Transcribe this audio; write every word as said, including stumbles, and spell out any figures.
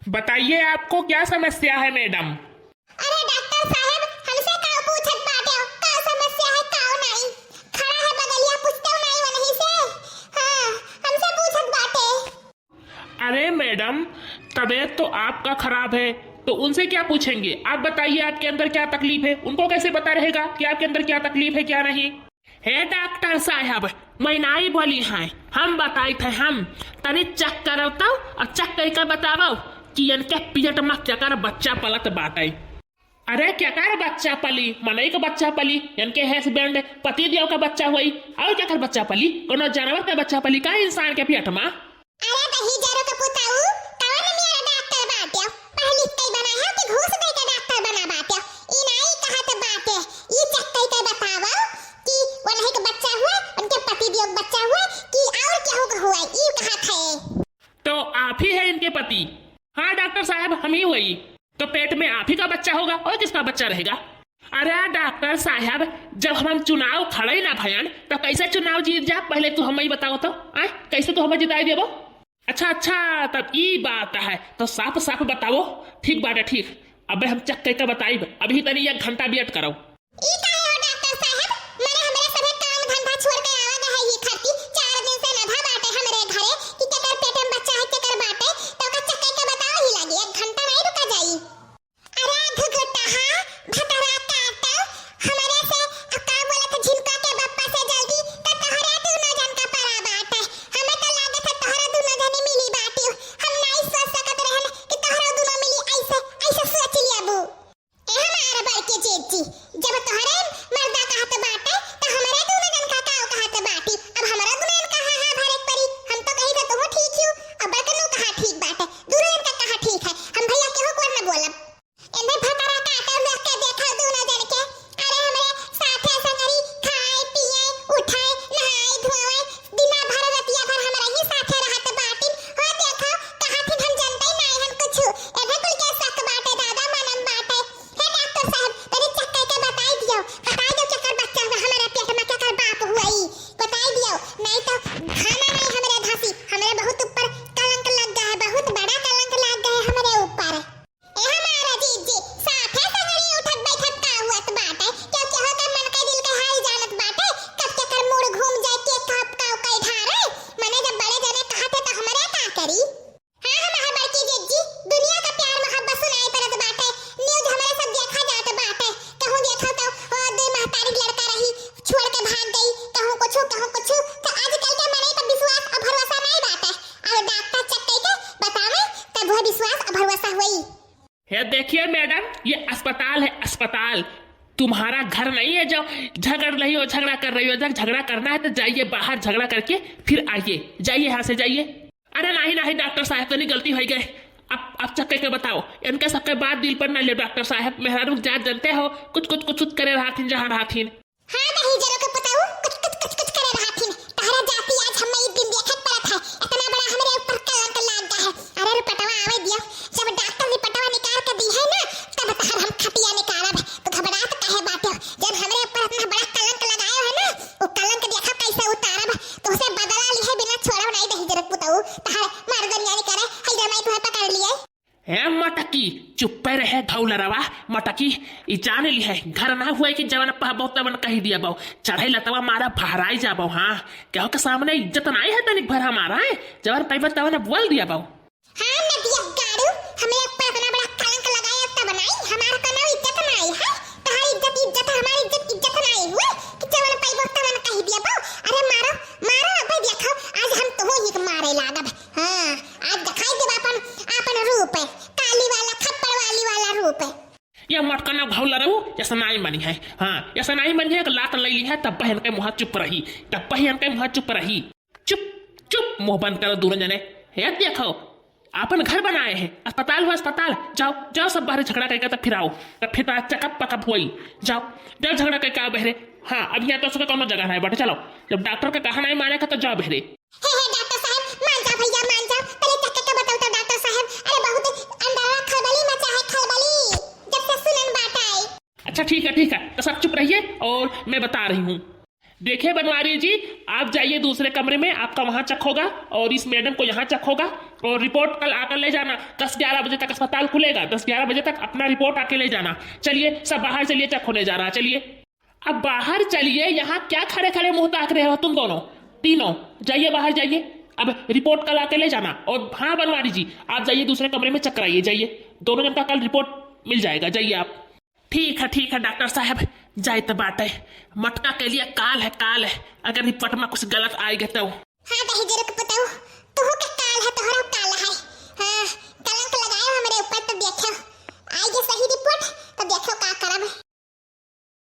बताइए, आपको क्या समस्या है मैडम? अरे डॉक्टर साहब, हमसे का पूछत बाटे, का समस्या है, का नाई? खड़ा है बगलिया, पूछते नाई वनही से। हाँ, हमसे पूछत बाटे। अरे मैडम, तबीयत तो आपका खराब है, तो उनसे क्या पूछेंगे? आप बताइए, आपके अंदर क्या तकलीफ है, उनको कैसे पता रहेगा कि आपके अंदर क्या तकलीफ है, क्या नहीं? हे डॉक्टर साहब, मैं नाई बोली हैं, हम बताइत है, हम तनी check करब तब, और check करके बतावो कि इनके पेट में केकर बच्चा पलत बाटे। अरे केकर बच्चा पली? मनई के बच्चा पली, इनके husband पति देव का बच्चा हुई, और केकर बच्चा पली? कोनो जानवर का बच्चा पली का इंसान के पेट में? अरे दहिजरो के पुताऊ, कवन मेरा डॉक्टर बाटे? पढ़ लिख के बना है कि घूस दे के डॉक्टर बना बाटे? ई नाई कहत बाटे, ई check कई के बतावो कि उन्हीं के बच्चा हुए, उनके पति देव के बच्चा हुए कि और केहू के हुए, ई कहत है। तो आप ही है इनके पति? हाँ डॉक्टर साहब, हम ही हुई। तो पेट में आप ही का बच्चा होगा और किसका बच्चा रहेगा? अरे डॉक्टर साहब, जब हम चुनाव खड़े ना भयन, तो कैसे चुनाव जीत जा? पहले तू हमें बताओ तो, आय? कैसे तू हमें जिताई देबो? अच्छा, अच्छा, तब ई बात है, तो साफ साफ बताओ। ठीक बाटे, ठीक। अबे हम check करके बताइब, अभी तनी एक घंटा wait करो। ई काहे हो डॉक्टर साहब? मने हमरे सभे काम धंधा छोड़ के आवा गए है, ई खर्ची चार दिन से नधा बाटे हमरे घरे कि केकर पेट में बच्चा है, केकर बाटे, तो ओकर check करके बताओ ही लागी, एक घंटा नहीं रुका जाई। अरे घुघुटहा, भतरा काटो, हमरे से का बोलत झिनका के बप्पा से जल्दी, त तोहरा दुनो जन का परा बाटे। हमें तो लागत है तोहरा दुनो जनी मिली बाटियो। हम नाई सोच सकत रहन कि तोहरा दुनो मिली ऐसे, ऐसे सोच लियाबू। ए हमार बड़की जीजी, जब तोहरे मर्दा कहत बाटे, त हमरे दुनो जन का काव कहत बाटी। अब हमरा दुनो जन का हाँ हाँ भरे के परी। हम तो कही त तोहो ठीक हियो, अब बड़कनो कहा ठीक बाटे। दुनो जन का कहा ठीक है। हम भैया केहू को न बोलब। एने भतरा काटे लोग के देखा दुनो जन के। अरे हमरे साथे संगरी खाए, पिए, उठाए, नहाए, धोए, दिना भर रतिया भर हमरा ही साथे रहत बाटिन। हो देखो, कहा थी हम जनते ही नाई हन कुछु। एने कुल के शक बाटे, दादा मनम बाटे। हे डॉक्टर साहब, तनी check करके बताई दियो, बताई दियो केकर बच्चा हुआ, हमारे पेट में केकर बाप हुआ ई, बताई दियो, नहीं तो खाना नहीं हमरे धासी, हमरे बहुत ऊपर कलंक लग गया है, बहुत बड़ा कलंक लग गया है हमरे ऊपर। ए हमारा जीजी, साथे संगरी उठत बैठत का हुअत बाटे? क्योंकि होकर मन के दिल के हाल जानत बाटे, कब केकर मूड घूम जाए, के कब का कई ढारे। मने जब बड़े जने कहत है तो हमरे का करी? हाँ, हमार बड़की जीजी, दुनिया का प्यार मोहब्बत सुनाई पड़त बाटे, news हमरे सब देखा जात बाटे। कहूँ देखो तो वो दो महतारी लड़का रही, छोड़ के भाग गई, कहूँ कुछ, कहूँ कुछ। तो आजकल के मनई पर विश्वास और भरोसा नहीं बाटे। और डॉक्टर check करके बतावे, तब वो विश्वास और भरोसा हुई। हे देखिए मैडम, ये अस्पताल है, अस्पताल। तुम्हारा घर नहीं है जो झगड़ रही हो, झगड़ा कर रही हो। जब झगड़ा करना है तो जाइए बाहर, झगड़ा करके फिर आइए। जाइए यहाँ से, जाइए। अरे नहीं, नहीं डॉक्टर साहब, तनी गलती होइ गए। अब, अब check करके बताओ। इनके सबके बात दिल पर ना ले डॉक्टर साहब, मेहरारू जात जानते हो, कुछ, कुछ, कुछ, कुछ करे रहथिन जहाँ रहथिन। हाँ, दहिजरो के पुताऊ, कुछ, कुछ, कुछ, कुछ करे रहथिन। तहरा जाति आज हमें ई दिन देखे के पड़त है। इतना बड़ा हमरे ऊपर कलंक लाग गया है। अरे रुपटवा आवे दियो, जब डॉक्टर रिपटवा निकाल के दी है ना, तब तहर हम खटिया निकालब। तू घबरात काहे बाटे? जब हमरे ऊपर इतना बड़ा कलंक लगाए है ना, वो कलंक देखा कैसे उतारब। तुहसे बदला लिहे बिना छोड़ब नहीं दहिजरो के पुताऊ। तहर मर्दनिया नहीं करे, है जमाई तुम्हें पकड़ लिए। ए मटकी, चुप्पे रहे घौलरवा। मटकी, ई जान ली है, घर ना हुए कि जवन पहबो तवन कही दिया बाऊ। चढ़े लतवा मारा फहराई जाबो, हाँ। केहू के सामने इज्जत नाई है तनिक भर हमारा, हैं? जवन पइबो तवन बोल दिया बाऊ। हाँ, नदिया गाड़ू, हमरे ऊपर इतना बड़ा कलंक लगाए तब नाई, हमार कोनो इज्जत नाई है। तहार इज्जत इज्जत, हमार इज्जत इज्जत नाई हुए कि जवन पइबो तवन कही दिया बाऊ। अरे मारो, मारो, अबे देखो, आज हम तुहू ही के मारे लागब। हाँ, आज दिखाई देब आपन, आपन रूप, काली वाला, खप्पड़ वाली वाला रूप। ये मटकना घौला रहू, ऐसा नाई मनी है। हाँ, ऐसा नाई मनी है कि लात ले ली है, तब बहन के मुँह चुप रही, तब बहन के मुँह चुप रही। चुप, चुप, मुँह बंद करो दोनों जने। ये देखो, आपन घर बनाए हैं, अस्पताल हुआ अस्पताल। जाओ, जाओ सब बाहर झगड़ा करके तब फिर आओ, तब फिर चकअप पकअप हुई। जाओ, जाओ झगड़ा करके आओ बहरे। हाँ, अब यहाँ तो सुबह कोनो जगह नहीं बैठे, चलो। जब डॉक्टर का कहा नहीं माने का तो जाओ बहरे। हे, हे, डॉक्टर साहब, मान जाओ भैया, मान जाओ। पहले check करके बताओ तो डॉक्टर साहब। अरे, बहुत अंदर खलबली मचा है, खलबली। जब से सुनन बात आई। अच्छा, ठीक है, ठीक है, तो सब चुप रहिए और मैं बता रही हूँ। देखिए बनवारी जी, आप जाइए दूसरे कमरे में, आपका वहाँ check होगा और इस मैडम को यहाँ check होगा। और रिपोर्ट कल आकर ले जाना। दस ग्यारह बजे तक अस्पताल खुलेगा, दस ग्यारह बजे तक अपना रिपोर्ट आके ले जाना। चलिए, सब बाहर चलिए, चेक होने जा रहा है। चलिए, अब बाहर चलिए, यहाँ क्या खड़े खड़े मुंह ताक रहे हो तुम दोनों, तीनों? जाइए, बाहर जाइए, अब रिपोर्ट कल आके ले जाना। और हाँ बनवारी जी, आप जाइए, दूसरे कमरे में चेक कराइए, जाइए, दोनों जन का कल रिपोर्ट मिल जाएगा, जाइए आप। ठीक है, ठीक है डॉक्टर साहब, जाए तो बात है, मटका के लिए काल है, काल है, अगर रिपोर्ट में कुछ गलत आएगा तो। हाँ दहिजरक